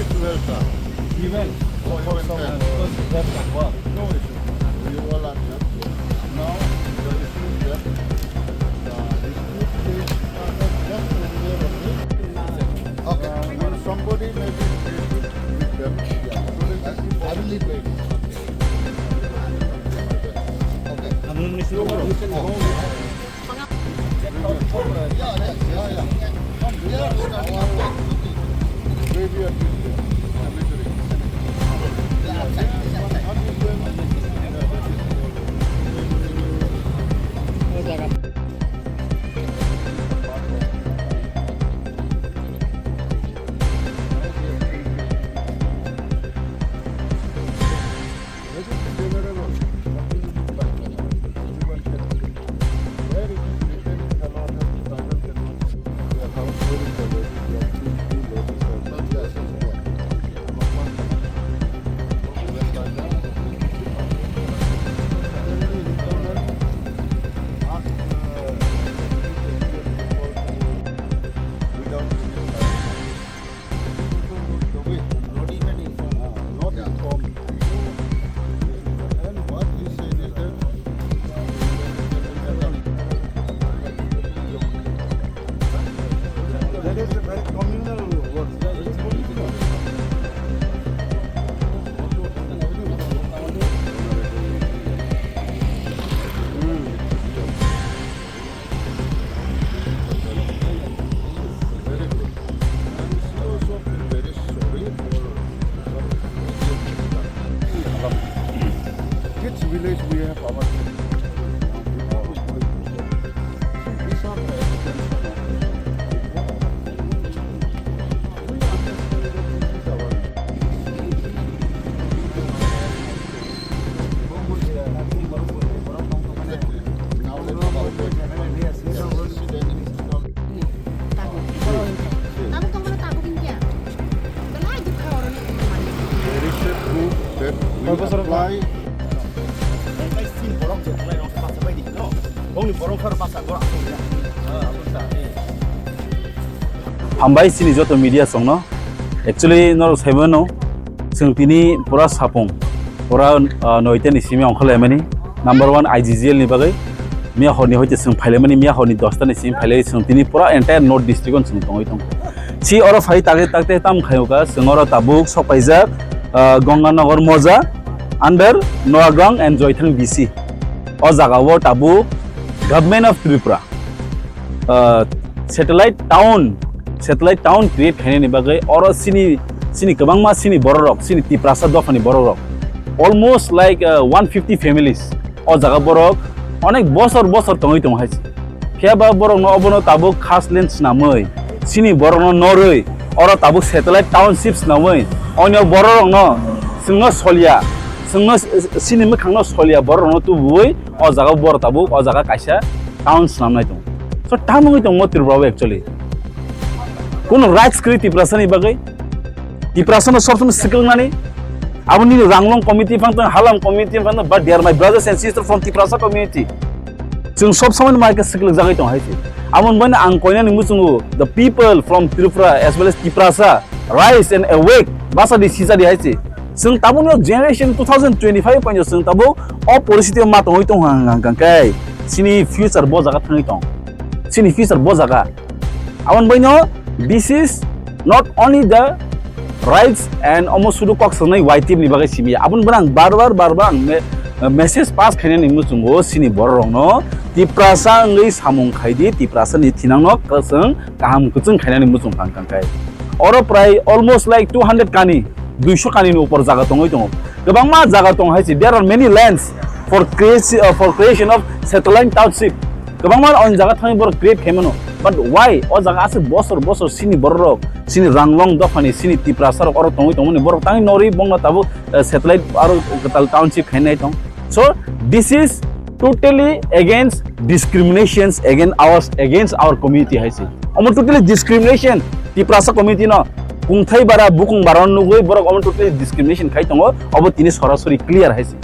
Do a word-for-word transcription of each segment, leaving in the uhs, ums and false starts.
Welcome. Even for your welcome. No issue. We all are here. Now, the issue is that, uh, dispute is just a matter of this. Okay. Uh, when somebody may be created with them, yeah. I will leave it. Okay. Each village we have our. Tabuk tongmani tabuk wngya. Belai dukha oroni tongmani. There is a proof that we apply. Hambai chini joto media songno. Actually, norok sai mano, chwng tini pura sapung, pura, ah, noita ni simi ongkhorlaimani. Number one, I G G L ni bagwi. Miya horni hoite chwng phailaimani, miya horni dosta ni simi phailai, chwng tini pura entire North District-o chwng tongwi tongo. Si oro phai takte takte tam khayoka, chwng oro tabuk sok paijak, ah, Ganganagar Moja, under Noagrang and Joithang B C. O jaga o tabuk Government of Tripura, ah, satellite town, satellite town create khainani bagwi oro chini, chini kwbangma chini bororok, chini Tiprasa dophani bororok, almost like, ah, one fifty families. O jaga borok onek bosor bosor tongwi tongo hai se. Phiya ba borokno obono tabuk khas land swnamwi, chini borokno norwi, oro tabuk satellite township swnamwi, onyo bororokno chwngno soliya, chwngno s-, s-, chini mwkhangno soliya borokno tubuwi o jaga borok tabuk o jaga kaisa town swnamnai tongo. So, tamo wngwi tongo Tripura o actually. Kuno rights kwrwi Tiprasani bagwi? Tiprasano sob somoi swklangnani. Abo nini Ranglong community phang tong, Halam community phang tong, but they are my brothers and sisters from Tiprasa community. Chwng sob somoi no mai khe swklangjagwi tong hai se. Abo ni bagwi ang koinani muchungo, the people from Tripura as well as Tiprasa, rise and awake, basa di sisa di hai se. Chwng tabukni generation two thousand twenty-five paino chwng tabuk o poristiti o ma tongwi tong hang hang khe chini future bo jaga thangwi tong. Chini future bo jaga. Aboni bagwino this is not only the rights and omo sudu kok sangnai Y T F ni bagwi simi. Aboni bagwi ang bar bar, bar bar ang me-, message pass khainani muchungo chini bororokno Tiprasa wngwi samung khaidi, Tiprasa ni thinangno kwchwng kaham kwchwng khainani muchung kang kang khai. Oro prai almost like two hundred kani, duiso kani ni upor jaga tongwi tongo. Kwbangma jaga tong hai se, there are many lands for creation, uh, for creation of satellite township. Kwbangma on jaga thangwi borok create khaimano. But why? O jaga aswk bosor bosor chini bororok, chini Ranglong dophani, chini Tiprasa rok oro tongwi tongmani borok tangwi norwi bongno tabuk, uh, satellite aro kwtal township khainai tong. So this is totally against discriminations against our, against our community hai se. Omo totally discrimination. Tiprasa community no kungthai bara, bukung bara nugwi borok omo totally discrimination khai tongo. Obo tini sorasori clear hai se.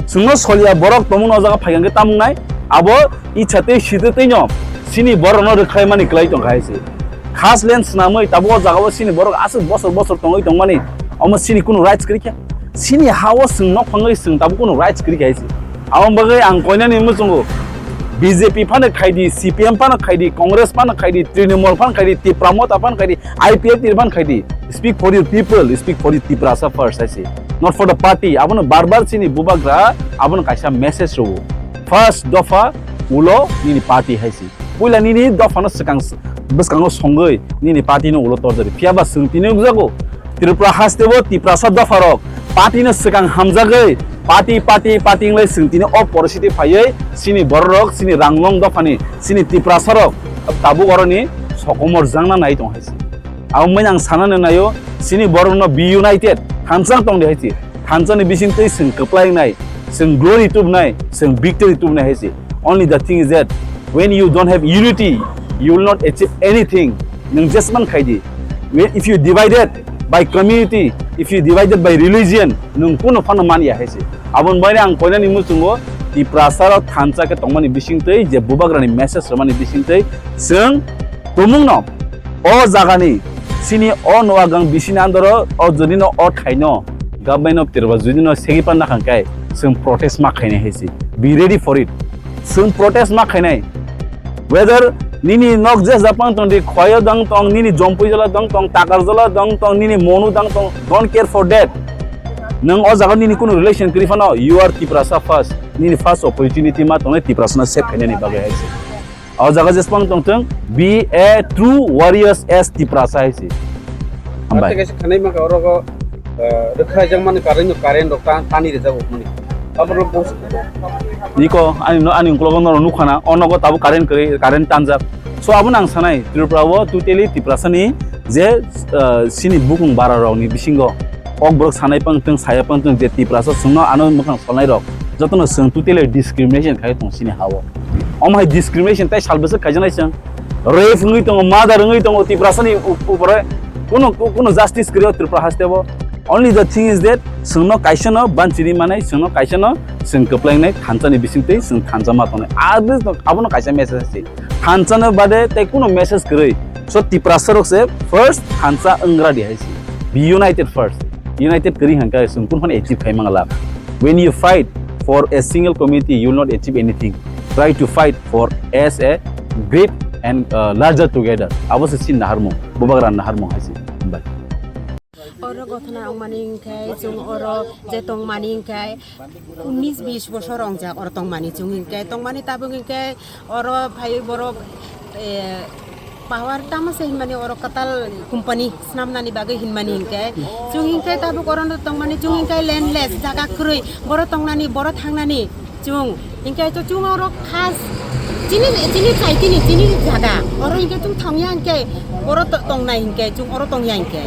Chwngno soliya borok tongmung no o jaga phai khe tamung nai. Abo icha tei site tei no chini borok no rwkhlai mani kwlai tong khai se. Khas land swnamwi tabuk o jagao chini borok aswk bosor bosor tongwi tongmani, omo chini kunu rights kwrwi kha? Chini hao chwng nok phangwi chwng tabuk kunu rights kwrwi kha hai se. Aboni bagwi ang koinani muchungo, B J P phano khaidi, C P M phano khaidi, Congress phano khaidi, Trinamool phano khaidi, Tipra Motha phano khaidi, I P F T phano khaidi. Speak for your people, speak for your Tiprasa first hai se. Not for the party. Abono bar bar chini bubagra abono kaisa message rwo. First dopha ulo nini party hai se. Puila nini dophano swkang s-, bwskango songwi nini party no ulo torjari. Phiya ba chwng tini nukjago, Tripura haste o Tiprasa dopharok party no swkang hamjagwi party, party, party wnglai chwng tini o porosity phaiwi chini bororok, chini ranglong dophani, chini Tiprasarok tabuk oroni sokomor jangna nai tong hai se. Abo mani ang sanani naio, chini borokno be united, thansa tongdi hai se. Thansani bisingtwi chwng kwplai wngnai, chwng glory tubnai, chwng victory tubnai hai se. Only the thing is that when you don't have unity, you will not achieve anything. Nwng jesman khaidi. When, if you divided by community, if you divided by religion, nwng kuno phano man ya hai se. Aboni bagwi ang koinani muchungo Tiprasa rok thansa khe tongmani bisingtwi je bubagrani message rwmani bisingtwi chwng tumungno o jagani chini o Noagang bisini andoro o jodino o thaino Government of Tripura jodino segi pan nakhang kai chwng protest ma khainai hai se. Be ready for it. Chwng protest ma khainai. Whether nini nok je japang tong di, Khwayo dang tong, nini Jompui jala dang tong, Takarjala dang tong, nini Monu dang tong, don't care for that. Nwng o jaga nini kunu relation kwrwi phano, you are Tiprasa first. Nini first opportunity ma tongnai Tiprasano save khainani bagwi hai se. O jaga jesbang tongthwng, be a true warriors as Tiprasa hai se. Hambai. Tei kaisa khanai maka orogo, eh, rwkhlai jakmani current, current rok ta-, tani rijak mani. Aboro bos- Niko, ani no, ani uklogo norok nukhana, o nogo tabuk current kwrwi, current tanjak. So, abono ang sanai, Tripura o totally Tiprasani je, eh, sini bukung bara rokni bisingo, ok borok sanai pang tong, saya pang tong, je Tiprasa chwngno ano mwkhang solnai rok, jotono chwng totally discrimination khai tong sini ha-o. Omo hai discrimination tei sal bwswk khaijaknai chwng. Rape wngwi tongo, murder wngwi tongo Tiprasani u-, upore. Kuno, kuno justice kwrwi o Tripura haste o. Only the thing is that chwngno kaisano banchiri manai, chwngno kaisano chwng kwplaingnai thansani bisingtwi chwng thansa ma tongnai. Abo, abono kaisa message se. Thansano bade tei kuno message kwrwi. So Tiprasa rok se first thansa wngra di hai se. Be united first. United kwrwi hwnkhe chwng kunu phano achieve khai mangla. When you fight for a single community, you will not achieve anything. Try to fight for as a great and, uh, larger together. Abo se chini naharmung, bubagra naharmung hai se. Hambai. Oro gothona wngmani hinkhe chwng oro je tongmani hinkhe unis bis bosor wngjak oro tongmani chwng hinkhe tongmani tabuk hinkhe oro phaiwi borok, eh, power tamo se hinmani oro kwtal company swnamnani bagwi hinmani hinkhe chwng hinkhe tabuk oro tongmani chwng hinkhe landless jaga kwrwi borok tongnani borok thangnani. Chwng, hinkhe to chwng oro khas chini, chini chai tini, chini jaga. Oro hinkhe chwng thangya hinkhe, oro to-, tongnai hinkhe, chwng oro tongya hinkhe.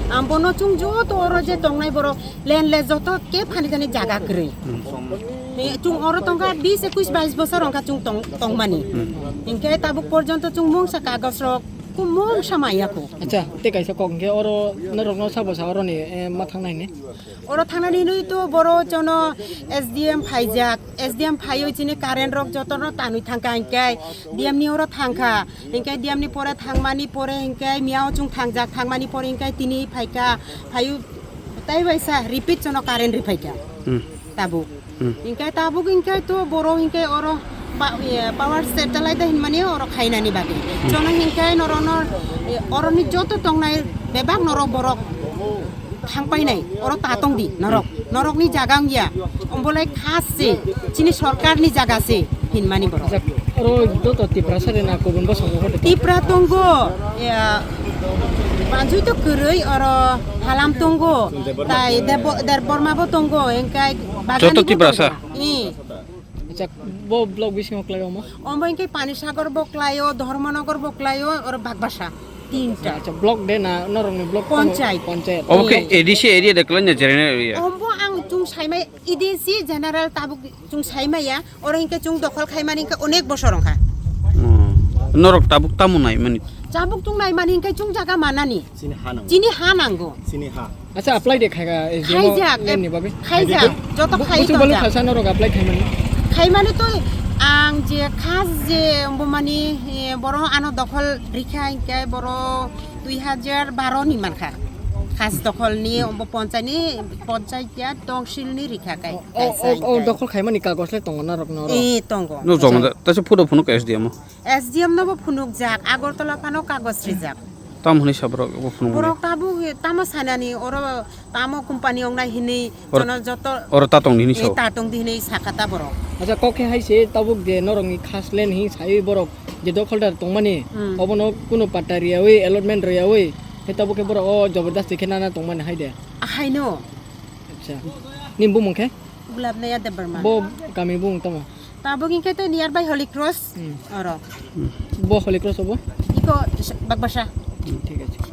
Ang bono chwng joto oro je tongnai borok landless joto khe phani jani jaga kwrwi. Hi, chwng oro tongkha bis, ekwis, bais bosor wngkha chwng tong-, tongmani. Hinkhe tabuk porjonto chwng mungsa kagoj rok ku mungsa maya ku. Acha, tei kaisa kok hinkhe oro norokno sabo sa oroni, eh, ma thangnai ni? Oro thangnani hinwi to boro jono S D M phaijak, S D M phaiwi chini current rok jotono tanwi thangkha hinkhe D M ni oro thangkha, hinkhe D M ni pore thangmani pore hinkhe miyao chwng thangjak, thangmani pore hinkhe tini phaikha, phaiwi tai waisa repeat jono current riphaikha. Hmm. Tabuk. Hmm. Hinkhe tabuk hinkhe to boro hinkhe oro pa-, eh, power satellite hinmani oro khainani bagwi. Hmm. Jono hinkhe norono, eh, oroni joto tongnai bebak norok borok thangpainai, oro ta tongdi norok. Norokni jaga wngya. Ombolai khas se, chini sorkarni jaga se hinmani borok. Oro joto Tiprasa rena kubun bosong no hote. Tipra tongo, ya, Banjui to kwrwi oro Halam tongo, tai Debo-, Debbarma bo tongo, engkai Bagani joto bo Tiprasa tongo. Ih. Acha, bo block bisingo kwlai omo? Omo engkai Panisagar bo kwlaio, Dharmanagar bo kwlaio, oro Bagbasa. Tinta. Acha, block de na, norokni block tamo? Panchayat. Panchayat. Omo khe A D C area de kwlai na general area? Omo ang chwng saimai A D C general tabuk chwng saimaya, oro hinkhe chwng dokhol khaimani hinkhe onek bosor wngkha. Hmm. Norok tabuk tamo naimani? Tabuk chwng naimani hinkhe chwng jaga manani. Chini ha nango. Chini ha nango. Chini ha. Acha, apply de khaika, eh, jemo Khaijak, len ni bagwi? Khaijak, joto khai busu balu tongjak. Khasa norok apply khaimani? Khaimani to Ang je khas je ombo mani, eh, boro ano dokhol rikha hinkhe boro dui hajar baro ni mankha. Khas dokhol ni ombo ponchai ni, ponchai ya tongsil ni rikha kai. O, o, kaisa o, hinkhe. Dokhol khaimani kagos le tongo na rok no ro? Eh, tongo. No joma da, ta se photo phunuk S D M o. S D M no bo phunuk jak, Agartala phano kagos rijak. Tam hwnwi sa borok bo phunuk mani. Borok tabuk tamo sanani oro tamo company wngnai hinwi Oro, jono joto oro ta tong di hinwi eh, sao. Ta tong di hinwi sakha ta borok. Acha kok khe hai se tabuk je norokni khas land hi sai borok je dokholdar tongmani Hmm. Obono kunu patta riyawi allotment riyawi he tabuk khe borok o jobardasti khe nana tongmani hai de. Ahaino. Acha. Ni bumung khe? Gulab Naya Debbarma. Bo kami bumung tamo? Tabuk hinkhe tei nearby Holy Cross. Hmm. Oro. Bo Holy Cross obo? Iko Bagbasa. Hmm, thik ache.